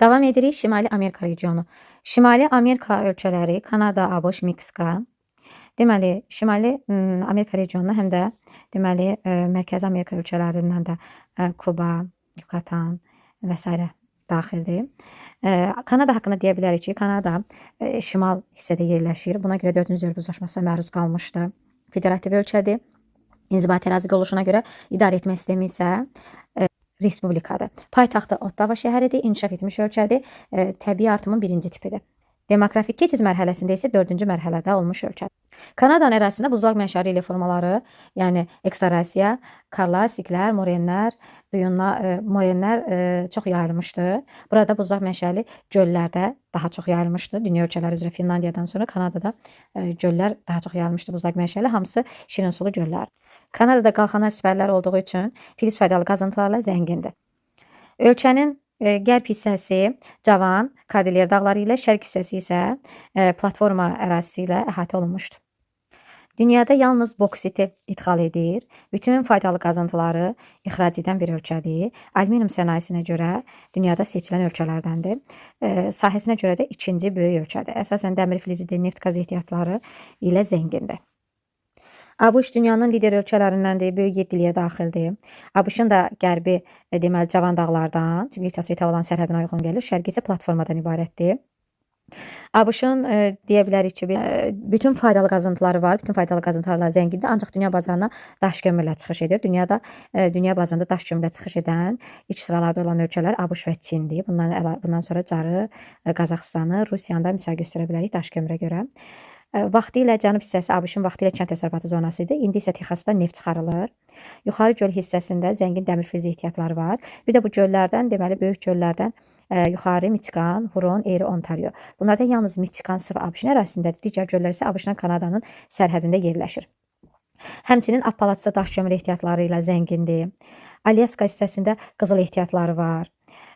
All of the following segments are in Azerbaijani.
Davam edirik Şimali Amerika regionu. Şimali Amerika ölkələri Kanada, ABŞ, Meksika. Deməli, Şimali Amerika regionuna həm də deməli Mərkəzi Amerika ölkələrindən də Kuba, Yukatan və sairə daxildir. Kanada haqqında deyə bilərik ki, Kanada şimal hissədə yerləşir. Buna görə 4-cü zövq uzlaşmasına məruz qalmışdı. Federativ ölkədir. İnzibati ərazi quruluşuna görə idarə etmə sistemi isə respublikadır. Paytaxtı Ottava şəhəridir, inkişaf etmiş ölkədir, təbii artımın birinci tipidir. Demoqrafik keçid mərhələsində isə dördüncü mərhələdə olmuş ölkədir. Kanadanın ərazisində buzlaq mənşəli relyef formaları, yəni eksorasiya, karlar, siklər, morenlər, duyunlar, morenlər çox yayılmışdı. Burada buzlaq mənşəli göllərdə daha çox yayılmışdı. Dünya ölkələri üzrə Finlandiyadan sonra Kanadada göllər daha çox yayılmışdı buzlaq mənşəli. Hamısı şirin sulu göllərdir. Kanadada qalxanlar sipərlər olduğu üçün filiz faydalı qazıntılarla zəngindir. Ölkənin qərb hissəsi Cavan, Kordilyer dağları ilə, şərq hissəsi isə platforma ərazisi ilə əhatə olunmuşdur. Dünyada yalnız boksiti idxal edir. Bütün faydalı qazıntıları ixrac edən bir ölkədir. Alüminium sənayesinə görə dünyada seçilən ölkələrdəndir. Sahəsinə görə də ikinci böyük ölkədir. Əsasən dəmir filizidir, neft, qaz ehtiyatları ilə zəngindir. ABŞ dünyanın lider ölkələrindəndir, böyük yeddiliyə daxildir. ABŞ-ın da qərbi deməli Cavan dağlardan, çünki təsvir olan sərhədinə uyğun gəlir, şərqi isə platformadan ibarətdir. ABŞ-ın deyə bilərik ki, bütün faydalı qazıntıları var, bütün faydalı qazıntılarla zəngindir, ancaq dünya bazarına daş kömürlə çıxış edir. Dünyada dünya bazarında daş kömürlə çıxış edən ilk sıralarda olan ölkələr ABŞ və Çindir. Bundan sonra Carı, Qazaxıstanı, Rusiyanı da misal göstərə bilərik daş kömürə görə. Vaxtilə cənub hissəsi ABŞ-ın vaxtilə kənd təsərrüfatı zonası idi. İndi isə Texasda neft çıxarılır. Yuxarı göl hissəsində zəngin dəmir filizi ehtiyatları var. Bir də bu göllərdən, deməli böyük göllərdən yuxarı Michigan, Huron, Erie, Ontario. Bunlardan yalnız Michigan sırf ABŞ-ın ərazisindədir. Digər göllər isə ABŞ-la Kanadanın sərhədində yerləşir. Həmçinin Appalaçda daş kömür ehtiyatları ilə zəngindir. Alyaska hissəsində qızıl ehtiyatları var.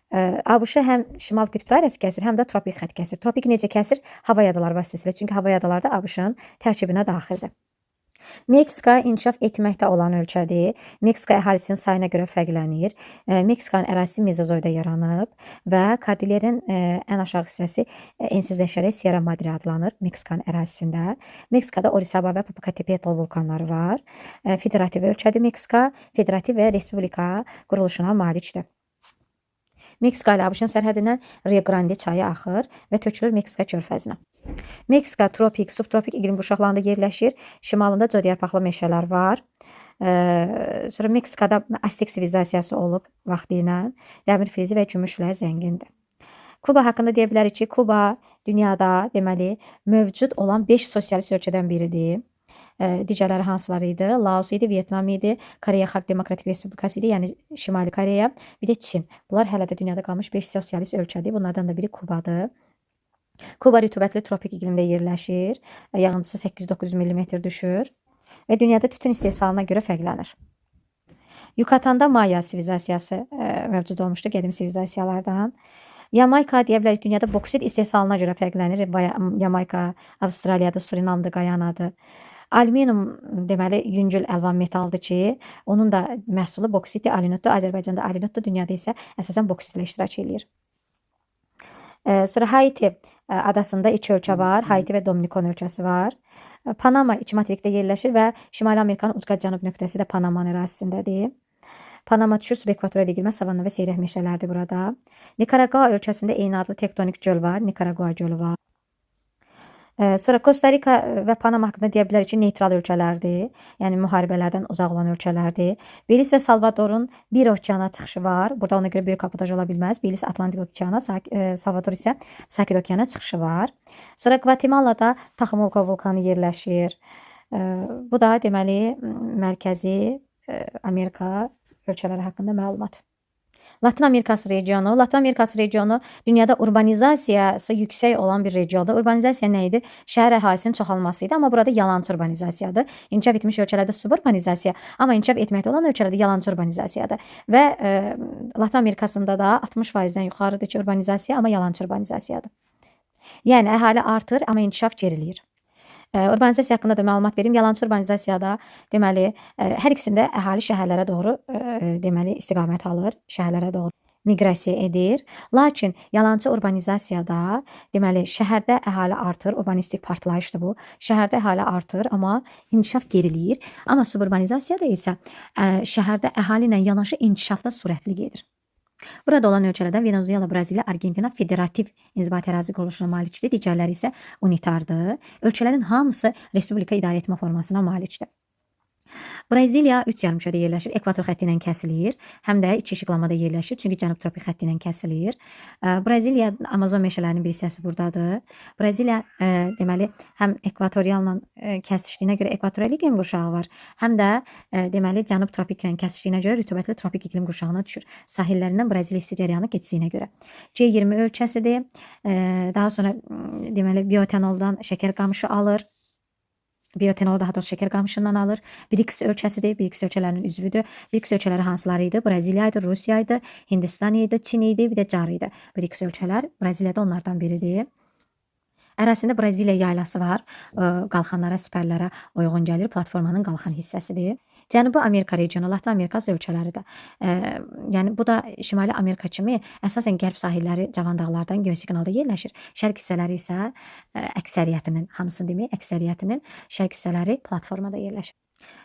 ABŞ həm şimal qütb dairəsi kəsir, həm də tropik xətt kəsir. Tropik necə kəsir? Havay adaları vasitəsilə. Çünki havay adaları da ABŞ-ın tərkibinə daxildir. Meksika inkişaf etməkdə olan ölkədir. Meksika əhalisinin sayına görə fərqlənir. Meksikanın ərazisi mezozoyda yaranıb və Kordilyerin ən aşağı hissəsi ensizləşərək Sierra Madre adlanır Meksikanın ərazisində. Meksikada Orizaba və Popocatépetl vulkanları var. Federativ ölkədir Meksika, federativ və respublika quruluşuna malikdir. Meksika ilə ABŞ-ın sərhədindən Rio Grande çayı axır və tökülür Meksika körfəzinə. Meksika tropik, subtropik iqlim qurşaqlarında yerləşir. Şimalında cod yarpaqlı meşələr var. Sonra Meksikada Aztek sivilizasiyası olub vaxtilə. Dəmir filizi və gümüşlə zəngindir. Kuba haqqında deyə bilərik ki, Kuba dünyada deməli mövcud olan 5 sosialist ölkədən biridir. Digərləri hansıları idi? Laos idi, Vyetnam idi, Koreya Xalq Demokratik Respublikası idi, yəni Şimali Koreya, bir də Çin. Bunlar hələ də dünyada qalmış 5 sosialist ölkədir. Bunlardan da biri Kubadır. Kuba rütubətli tropik iqlimdə yerləşir. Yağıntısı 800-900 mm düşür və dünyada tütün istehsalına görə fərqlənir. Yukatanda Maya sivilizasiyası mövcud olmuşdu, qədim sivilizasiyalardan. Yamayka deyə bilərik dünyada boksit istehsalına görə fərqlənir. Yamayka Avstraliyada, Surinamda, Qayanadır. Alüminium deməli yüngül əlvan metaldır ki, onun da məhsulu boksitdir, alinotdur. Azərbaycanda alinotdur, dünyada isə əsasən boksitlə iştirak eləyir. Sonra Haiti adasında iki ölkə var. Haiti və Dominikon ölkəsi var. Panama iki materikdə yerləşir və Şimali Amerikanın ucqar cənub nöqtəsi də Panamanın ərazisindədir. Panama düşür subekvatorial iqlimə, savanna və seyrək meşələrdir burada. Nikaragua ölkəsində eyni adlı tektonik göl var. Nikaragua gölü var. Sonra Kosta Rika və Panama haqqında deyə bilərik ki, neytral ölkələrdir. Yəni müharibələrdən uzaq olan ölkələrdir. Beliz və Salvadorun bir okeana çıxışı var. Burada ona görə böyük kabotaj ola bilməz. Beliz Atlantik okeana, Salvador isə Sakit okeana çıxışı var. Sonra Gvatemalada Taxumulko vulkanı yerləşir. Bu da deməli Mərkəzi Amerika ölkələri haqqında məlumat. Latın Amerikası regionu. Latın Amerikası regionu dünyada urbanizasiyası yüksək olan bir regiondur. Urbanizasiya nə idi? Şəhər əhalisinin çoxalması idi, amma burada yalançı urbanizasiyadır. İnkişaf etmiş ölkələrdə suburbanizasiya, amma inkişaf etməkdə olan ölkələrdə yalançı urbanizasiyadır. Və Latın Amerikasında da 60%-dən yuxarıdır ki, urbanizasiya, amma yalançı urbanizasiyadır. Yəni əhali artır, amma inkişaf geriləyir. Urbanizasiya haqqında da məlumat verim. Yalançı urbanizasiyada deməli hər ikisində əhali şəhərlərə doğru deməli istiqamət alır, şəhərlərə doğru. miqrasiya edir. Lakin yalançı urbanizasiyada, deməli, şəhərdə əhali artır, urbanistik partlayışdır bu. Şəhərdə əhali artır, amma inkişaf geriləyir. Amma suburbanizasiyada isə şəhərdə əhali ilə yanaşı inkişaf da sürətli gedir. Burada olan ölkələrdən Venezuela, Braziliya, Argentina federativ inzibati ərazi quruluşuna malikdir, digərləri isə unitardır. Ölkələrin hamısı respublika idarəetmə formasına malikdir. Braziliya 3 yarımkürədə yerləşir, ekvator xətti ilə kəsilir, həm də içi işıqlamada yerləşir, çünki cənub tropik xətti ilə kəsilir. Braziliya Amazon meşələrinin bir hissəsi buradadır. Braziliya deməli həm ekvatorialla kəsişdiyinə görə ekvatorial iqlim qurşağı var, həm də deməli cənub tropiklə kəsişdiyinə görə rütubətli tropik iqlim qurşağına düşür. Sahillərindən Braziliya isti cərəyanı keçdiyinə görə. C20 ölkəsidir. Daha sonra deməli bioetanoldan şəkər qamışı alır. Bioetanolu daha doğrusu şəkər qamışından alır. BRICS ölkəsidir. BRICS ölkələrinin üzvüdür. BRICS ölkələri hansıları idi? Braziliya idi, Rusiya idi, Hindistan idi, Çin idi, bir də CAR idi. BRICS ölkələr Braziliya da onlardan biridir. Ərazisində Braziliya yaylası var. Qalxanlara, sipərlərə uyğun gəlir. Platformanın qalxan hissəsidir. Cənubi Amerika regionu, Latın Amerikası ölkələri də. Yəni bu da Şimali Amerika kimi əsasən qərb sahilləri cavan dağlardan geosiqnalda yerləşir. Şərq hissələri isə əksəriyyətinin, hamısını demək, əksəriyyətinin şərq hissələri platformada yerləşir.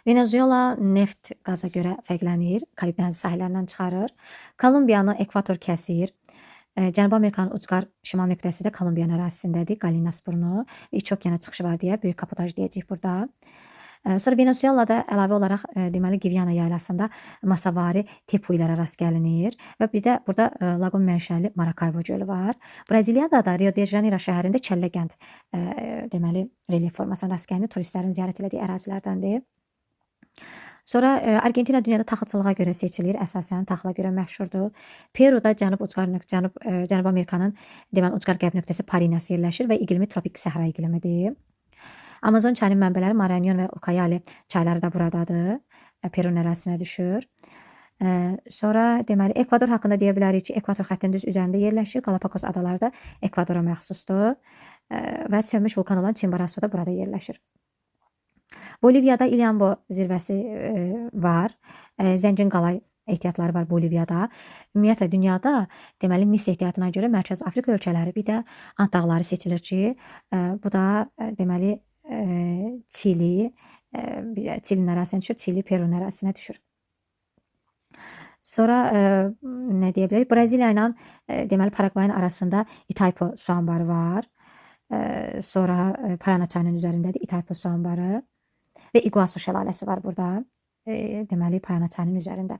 Venezuela neft qaza görə fərqlənir, Karib dənizi sahillərindən çıxarır. Kolumbiyanı ekvator kəsir. Cənubi Amerikanın ucqar şimal nöqtəsi də Kolumbiyanın ərazisindədir, Qalinas burnu. İç okeana çıxışı var deyə böyük kabotaj deyəcəyik burada. Sonra Venezuelada əlavə olaraq deməli Gviana yaylasında masavari tepuilərə rast gəlinir və bir də burada laqun mənşəli Maracaibo gölü var. Braziliyada da Rio de Janeiro şəhərində Çəlləgənd deməli relyef formasına rast gəlinir. Turistlərin ziyarət elədiyi ərazilərdəndir. Sonra Argentina dünyada taxılçılığa görə seçilir, əsasən taxıla görə məşhurdur. Peruda Cənub Amerikanın deməli ucqar qərb nöqtəsi Parinas yerləşir və iqlimi tropik səhra iqlimidir. Amazon çayının mənbələri Maranhon və Ucayali çayları da buradadır. Perunun ərazisinə düşür. Sonra deməli Ekvador haqqında deyə bilərik ki, ekvator xəttinin düz üzərində yerləşir. Galapagos adaları da Ekvadora məxsusdur. Və sönmüş vulkan olan Chimborazo da burada yerləşir. Boliviyada Iliambo zirvəsi var. Zəngin qalay ehtiyatları var Boliviyada. Ümumiyyətlə dünyada deməli mis ehtiyatına görə Mərkəzi Afrika ölkələri, bir də Ant dağları seçilir ki, bu da deməli Çili, Çilinin ərazisinə düşür, Çili Perunun ərazisinə düşür. Sonra nə deyə bilərik? Braziliya ilə deməli Paraqvayın arasında Itaipu su anbarı var. Sonra Parana çayının üzərindədir Itaipu su anbarı və Iguasu şəlaləsi var burada. Deməli Parana çayının üzərində.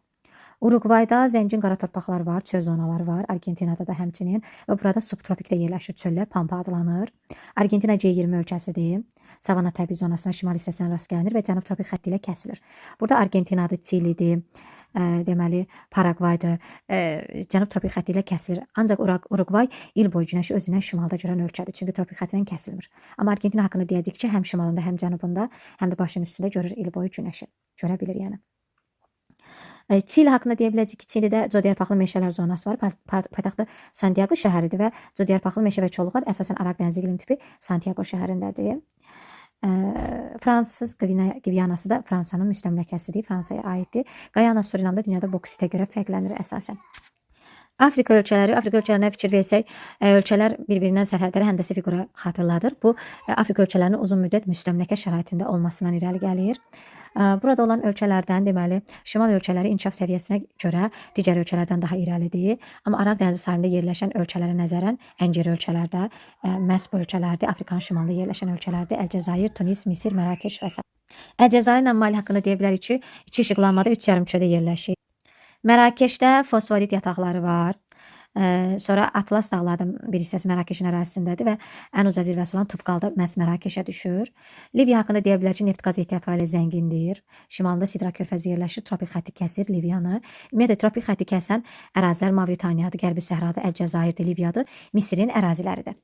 Uruqvayda zəngin qara torpaqlar var, çöl zonaları var. Argentinada da həmçinin və burada subtropikdə yerləşir çöllər, Pampa adlanır. Argentina C20 ölkəsidir. Savana təbii zonasına şimal hissəsinə rast gəlinir və cənub tropik xətti ilə kəsilir. Burada Argentinadır, Çilidir, deməli Paraqvaydır, cənub tropik xətti ilə kəsilir. Ancaq Uruqvay il boyu günəşi özündən şimalda görən ölkədir. Çünki tropik xətti ilə kəsilmir. Amma Argentina haqqında deyəcək ki, həm şimalında, həm cənubunda, həm də başının üstündə görür il boyu günəşi. Görə bilir yəni. Çili haqqında deyə biləcəyik ki, Çilidə cod yarpaqlı meşələr zonası var. Paytaxtı Santiago şəhəridir və cod yarpaqlı meşə və kolluqlar əsasən Araq dənizi iqlim tipi Santiago şəhərindədir. Fransız Gvianası da Fransanın müstəmləkəsidir, Fransaya aiddir. Qayana Surinamda dünyada boksitə görə fərqlənir əsasən. Afrika ölkələri, Afrika ölkələrinə fikir versək, ölkələr bir-birindən sərhədləri həndəsi fiqura xatırladır. Bu, Afrika ölkələrinin uzun müddət müstəmləkə şəraitində olmasından irəli gəlir. Burada olan ölkələrdən, deməli, şimal ölkələri inkişaf səviyyəsinə görə digər ölkələrdən daha irəlidir. Amma Araq dənizi sahilində yerləşən ölkələrə nəzərən ən geri ölkələrdə məhz bu ölkələrdir. Afrikanın şimalında yerləşən ölkələrdir. Əlcəzair, Tunis, Misir, Mərakeş və sair. Əlcəzairlə Mali haqqında deyə bilərik ki, iki işıqlanmada 3 yarımkürədə yerləşir. Mərakeşdə fosforit yataqları var. Sonra Atlas dağlarının bir hissəsi Mərakeşin ərazisindədir və ən uca zirvəsi olan Tubqal da məhz Mərakeşə düşür. Liviya haqqında deyə bilərik ki, neft-qaz ehtiyatları ilə zəngindir. Şimalında Sidra körfəzi yerləşir, tropik xətti kəsir Liviyanı. Ümumiyyətlə tropik xətti kəsən ərazilər Mavritaniyadır, Qərbi Səhradır, Əlcəzairdir, Liviyadır, Misirin əraziləridir.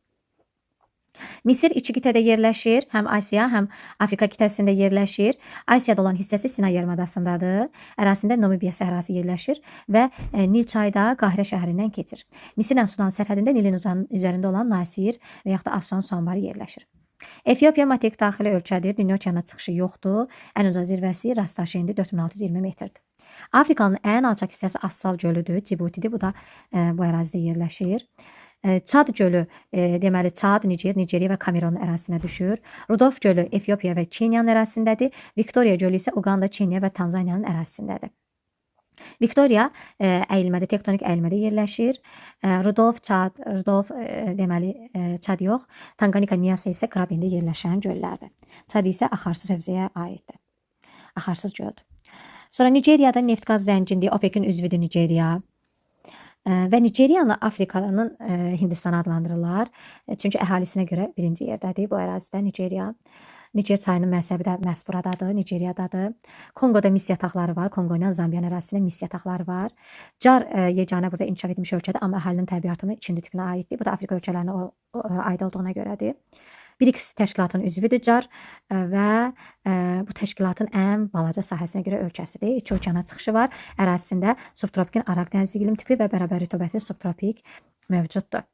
Misir iki qitədə yerləşir. Həm Asiya, həm Afrika qitəsində yerləşir. Asiyada olan hissəsi Sinay yarımadasındadır. Ərazisində Namibiya səhrası yerləşir və Nil çayı da Qahirə şəhərindən keçir. Misirlə Sudan sərhədində Nilin üzərində olan Nasir və yaxud da Asuan su anbarı yerləşir. Efiopiya materik daxili ölkədir. Dünya okeanına çıxışı yoxdur. Ən uca zirvəsi Rastaşendir, 4620 metrdir. Afrikanın ən alçaq hissəsi Assal gölüdür, Cibutidir. Bu da bu ərazidə yerləşir. Çad gölü, deməli Çad, Niger, Nigeriya və Kamerunun ərazisinə düşür. Rudolf gölü Efiopiya və Keniyanın ərazisindədir. Viktoriya gölü isə Uqanda, Keniya və Tanzaniyanın ərazisindədir. Viktoriya əyilmədə, tektonik əyilmədə yerləşir. Rudolf, Çad, Rudolf deməli Çad yox, Tanganika, Nyasa isə Krabində yerləşən göllərdir. Çad isə axarsız hövzəyə aiddir. Axarsız göldür. Sonra Nigeriyada neft-qaz zəngindir. OPEC-in üzvüdür Nigeriya. Və Nigeriyanı Afrikanın Hindistanı adlandırırlar. Çünki əhalisinə görə birinci yerdədir bu ərazidə Nigeriya. Niger çayının mənsəbi də məhz buradadır, Nigeriyadadır. Konqoda mis yataqları var. Konqo ilə Zambiyanın ərazisində mis yataqları var. Car yeganə burada inkişaf etmiş ölkədir, amma əhalinin təbii artımı ikinci tipinə aiddir. Bu da Afrika ölkələrinə aid olduğuna görədir. BRICS təşkilatının üzvüdür Car və bu təşkilatın ən balaca sahəsinə görə ölkəsidir. İki okeana çıxışı var. Ərazisində subtropikin Araq dənizi iqlim tipi və bərabər rütubətli subtropik mövcuddur.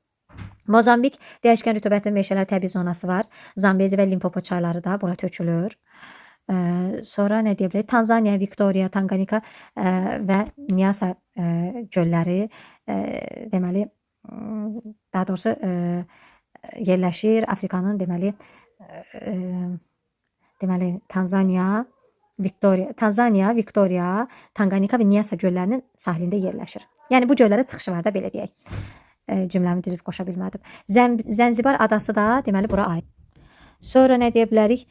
Mozambik dəyişkən rütubətli meşələr təbii zonası var. Zambezi və Limpopo çayları da bura tökülür. Sonra nə deyə bilərik? Tanzaniya, Viktoriya, Tanganika və Nyasa gölləri deməli daha doğrusu yerləşir Afrikanın deməli deməli Tanzaniya, Viktoriya, Tanzaniya, Viktoriya, Tanganika və Nyasa göllərinin sahilində yerləşir. Yəni bu göllərə çıxışı var da belə deyək. Cümləmi düzüb qoşa bilmədim. Zənzibar adası da deməli bura aid. Sonra nə deyə bilərik?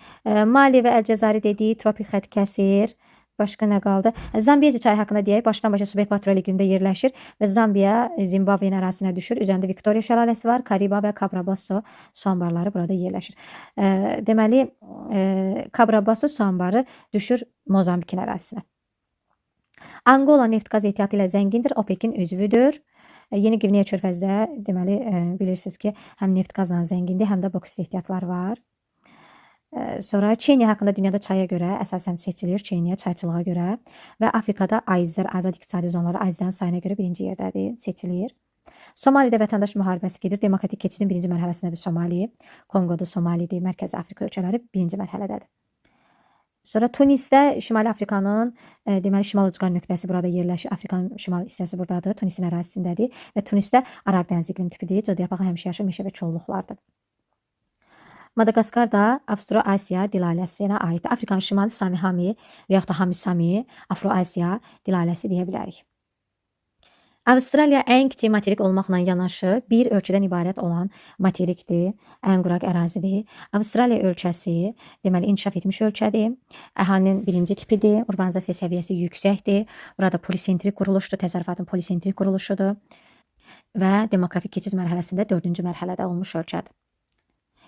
Mali və Əlcəzairi dedik, tropik xətt kəsir. Başqa nə qaldı? Zambezi çayı haqqında deyək. Başdan-başa subekvatorial iqlimdə yerləşir və Zambiya Zimbabvenin ərazisinə düşür. Üzərində Viktoriya şəlaləsi var. Kariba və Kabrabasso su anbarları burada yerləşir. Deməli, Kabrabasso su anbarı düşür Mozambikin ərazisinə. Angola neft-qaz ehtiyatı ilə zəngindir. OPEC-in üzvüdür. Yeni Qvineya körfəzdə deməli bilirsiniz ki, həm neft-qazla zəngindir, həm də boksit ehtiyatları var. Sonra Keniya haqqında dünyada çaya görə əsasən seçilir. Keniya çayçılığa görə və Afrikada AİZ-lər, azad iqtisadi zonaları AİZ-lərin sayına görə birinci yerdədir, seçilir. Somalidə vətəndaş müharibəsi gedir. Demokratik keçidin birinci mərhələsindədir Somali. Konqoda Somalidir, Mərkəzi Afrika ölkələri birinci mərhələdədir. Sonra Tunisdə Şimali Afrikanın deməli şimal ucqar nöqtəsi burada yerləşir. Afrikanın şimal hissəsi buradadır, Tunisin ərazisindədir və Tunisdə Araq dənizi iqlim tipidir. Codyapağı həmişəyaşıl meşə və kolluqlardır. Madaqaskar da Avstroasiya dil ailəsinə aiddir. Afrikanın şimali Sami Hami və yaxud da Hami Sami, Afroasiya dil ailəsi deyə bilərik. Avstraliya ən kiçik materik olmaqla yanaşı bir ölkədən ibarət olan materikdir, ən quraq ərazidir. Avstraliya ölkəsi deməli inkişaf etmiş ölkədir. Əhalinin birinci tipidir, urbanizasiya səviyyəsi yüksəkdir. Burada polisentrik quruluşdur, təsərrüfatın polisentrik quruluşudur və demoqrafik keçid mərhələsində dördüncü mərhələdə olmuş ölkədir.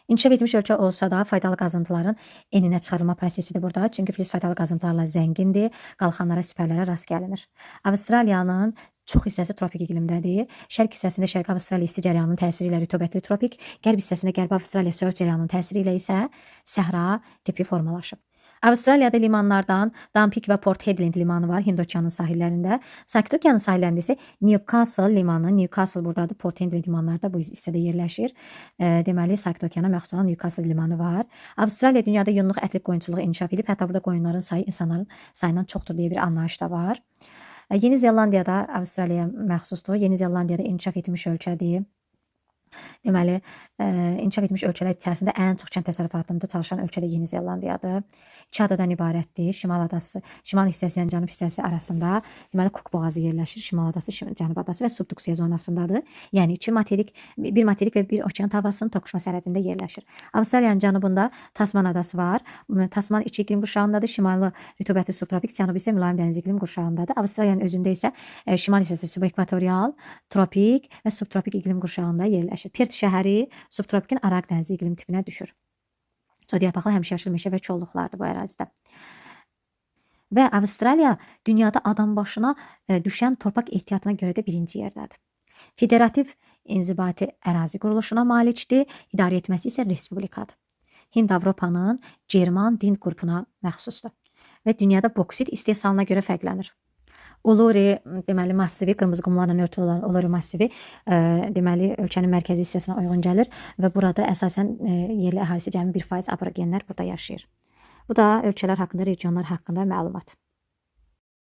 İnkişaf etmiş ölkə olsa da faydalı qazıntıların eninə çıxarılma prosesidir burada. Çünki filiz faydalı qazıntılarla zəngindir, qalxanlara, sipərlərə rast gəlinir. Avstraliyanın çox hissəsi tropik iqlimdədir. Şərq hissəsində Şərqi Avstraliya isti cərəyanının təsiri ilə rütubətli tropik, qərb hissəsində Qərbi Avstraliya soyuq cərəyanının təsiri ilə isə səhra tipi formalaşıb. Avstraliyada limanlardan Dumpik və Port Hedland limanı var Hind okeanının sahillərində. Sakit okeanın sahillərində isə Newcastle limanı, Newcastle buradadır, Port Hedland limanları da bu hissədə yerləşir. Deməli, Sakit okeana məxsus olan Newcastle limanı var. Avstraliya dünyada yunluq ətlik qoyunçuluğu inkişaf edib. Hətta burada qoyunların sayı insanların sayından çoxdur deyə bir anlayış da var. Yeni Zelandiyada Avstraliyaya məxsusdur. Yeni Zelandiyada inkişaf etmiş ölkədir. Deməli, inkişaf etmiş ölkələr içərisində ən çox kənd təsərrüfatında çalışan ölkə də Yeni Zelandiyadır. İki adadan ibarətdir. Şimal adası, şimal hissəsi ilə cənub hissəsi arasında deməli Kuk boğazı yerləşir. Şimal adası, cənub adası və subduksiya zonasındadır. Yəni iki materik, bir materik və bir okean tavasının toqquşma sərhədində yerləşir. Avstraliyanın cənubunda Tasman adası var. Tasman içi iqlim qurşağındadır. Şimalı rütubətli subtropik, cənubu isə mülayim dəniz iqlim qurşağındadır. Avstraliyanın özündə isə şimal hissəsi subekvatorial, tropik və subtropik iqlim qurşağında yerləşir. Perth şəhəri subtropikin Araq dənizi iqlim tipinə düşür. Zodiyarpaqlı həmişəyaşıl meşə və kolluqlardır bu ərazidə. Və Avstraliya dünyada adam başına düşən torpaq ehtiyatına görə də birinci yerdədir. Federativ inzibati ərazi quruluşuna malikdir, idarə etməsi isə respublikadır. Hind-Avropanın German din qrupuna məxsusdur və dünyada boksit istehsalına görə fərqlənir. Uluri deməli massivi, qırmızı qumlarla örtülü olan Uluri massivi deməli ölkənin mərkəzi hissəsinə uyğun gəlir və burada əsasən yerli əhalisi cəmi 1% aborigenlər burada yaşayır. Bu da ölkələr haqqında, regionlar haqqında məlumat.